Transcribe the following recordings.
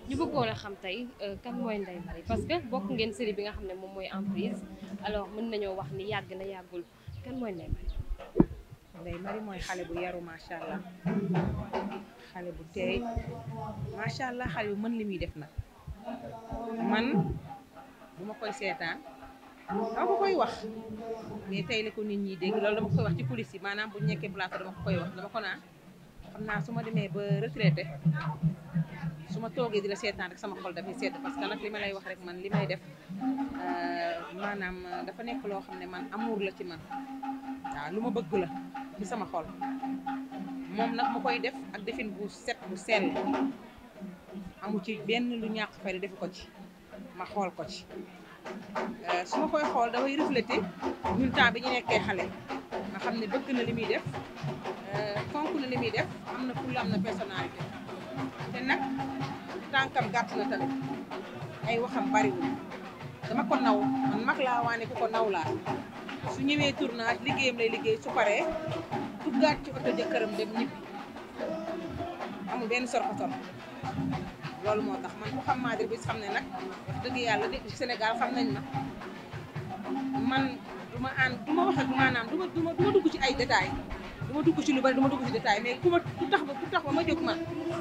ñu bëggoon a xam tey kan mooy Ndeye Marie parce que bokk ngeen série bi nga xam ne moom mooy Emprise alors mën nañoo wax ni yàgg na yàggul kan mooy Ndeye Marie. Ndeye Marie mooy xale bu yaru macha allah xale bu teey macha allah xale bu mën li muy def nag man bu ma koy seetaan dama ko koy wax mais tey la ko nit ñi dégg loolu dama ko koy wax ci police yi maanaam bu ñu nekkee plateau dama ko koy wax dama ko naan xam naa su ma demee ba retraité su ma toogee di la seetaan rek sama xol dafay sedd parce que nag li ma lay wax rek man li may def maanaam dafa nekk loo xam ne man amour la ci man waaw lu ma bëgg la ci sama xol moom nag mu koy def ak defin bu set bu sell amu ci benn lu ñàkk fay defu ko ci ma xool ko ci su ma koy xool dafay refléter ñun temps bi ñu nekkee xale nga xam ne bëgg na li muy def fonk na li muy def am na fulla am na personnalité te nag tànkam gàtt na tamit ay waxam bariwul dama ko naw man mag laa waane ku ko naw laa su ñëwee tournage liggéeyam lay liggéey su paree duggaat ci oto jëkkëram dem ñibbi amul benn sorxo loolu moo tax man ku xam Madri bis xam ne nag wax dëgg yàlla di Sénégal xam nañ man du ma ànd du ma wax ak maanaam du ma dugg ci ay détails du ma dugg ci lu bari du ma dugg ci détails mais ku tax ba ma jóg man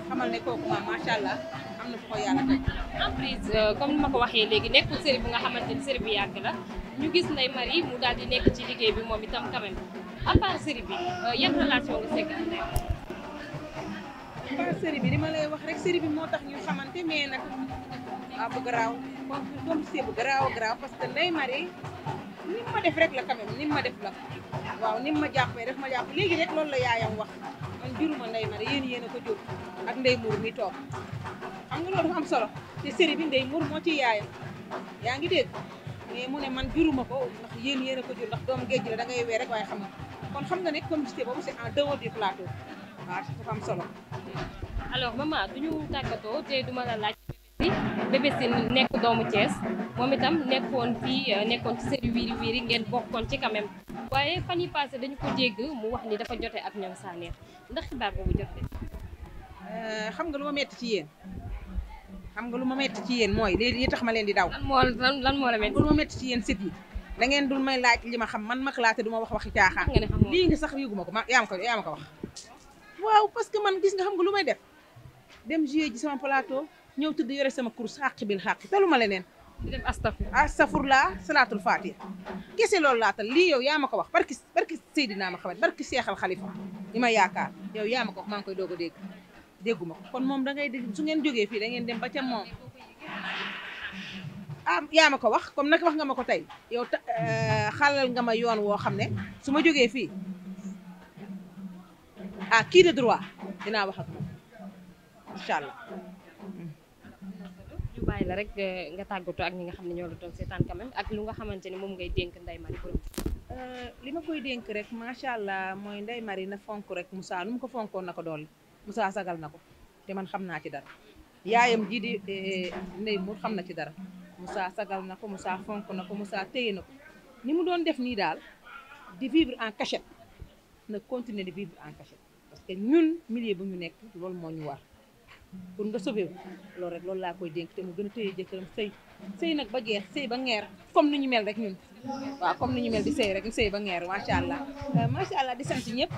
xamal ne kooku ma macha allah am na fu ko yàlla teg. Emprise comme ni ma ko waxee léegi nekkul série bu nga xamante ni série bu yàgg la ñu gis Ndeye Marie mu daal di nekk ci liggéey bi moom itam quand même à part série bi yan relation nga sekk ak Ndeye Marie. à part série bi li ma lay wax rek série bi moo tax ñu xamante mais nag bu garaaw complicité bu garaaw parce que Ndeye Marie ni ma def rek la quand même ni ma def la waaw ni ma jàppee def ma jàpp léegi rek loolu la yaayam wax man juruma Ndeye Marie yéen a ko jur ak Ndeye Mour mi toog xam nga loolu dafa am solo te série bi Ndeye Mour moo ci yaayam yaa ngi dégg mais mu ne man juruma ko ndax yéen a ko jur ndax doomu géej la da ngay wee rek waaye xam nga kon xam nga ne complicité boobu c'est en dehors du plateau waaw dafa am solo. alors maman duñu tàggatoo te duma la laaj Bébé Sine nekk doomu Thiès moom itam nekkoon ci série Wiri Wiri ngeen bokkoon ci quand même waaye fan yi passé dañu ko dégg mu wax ni dafa jote ak ñoom Sanex ndax xibaar boobu jote. xam nga lu ma metti ci yéen mooy li tax ma leen di daw. lan moo la metti. lu ma metti ci yéen sit yi da ngeen dul may laaj li ma xam man mag laate du ma wax waxi caaxaan. lii nga sax yëguma ko yaa ma ko wax. waaw parce que man gis nga xam nga lu may def dem jouer ji sama plateau ñëw tëdd yore sama course xàq bil xàq talu ma leneen. di def astafurlaa salaatul fatiha kese loolu laatal lii yow yaa ma ko wax barki Seydina Muhammad barki Seexal Xalifa li ma yaakaar yow yaa ma ko wax maa ngi koy doog a dégguma ko kon moom da ngay dégg su ngeen jógee fii da ngeen dem ba ca moom yaa ma ko wax comme nag wax nga ma ko tey yow xalal nga ma yoon woo xam ne su ma jógee fii kii de droit dinaa wax ak moom incha allah. ñu bàyyi la rek nga tàggatoo ak ñi nga xam ne ñoo la doon seetaan quand même ak lu nga xamante ni moom ngay dénk Ndeye Marie borom. li ma koy dénk rek macha allah mooy Ndeye Marie na fonk rek Moussa nu mu ko fonkoon na ko dolli Moussa sagal na ko te man xam naa ci dara yaayam ji di Ndeye Mour xam na ci dara Moussa sagal na ko Moussa fonk na ko Moussa téye na ko ni mu doon def nii daal di vivre en cachette na continuer de vivre en cachette parce que ñun milieu bu ñu nekk loolu moo ñu war. pour nga sauver loolu rek loolu laa koy dénk te mu gën a téye jëkkëram sëy nag ba geex sëy ba ngeer comme ni ñu mel rek ñun waaw comme ni ñu mel di sëy rek sëy ba ngeer macha allah di sant ñëpp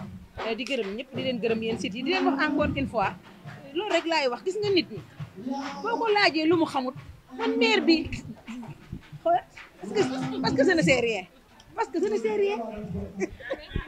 di gërëm ñëpp di leen gërëm yéen site yi di leen wax encore une fois loolu rek laay wax gis nga nit ñi boo ko laajee lu mu xamut man mère bi parce que je ne sais rien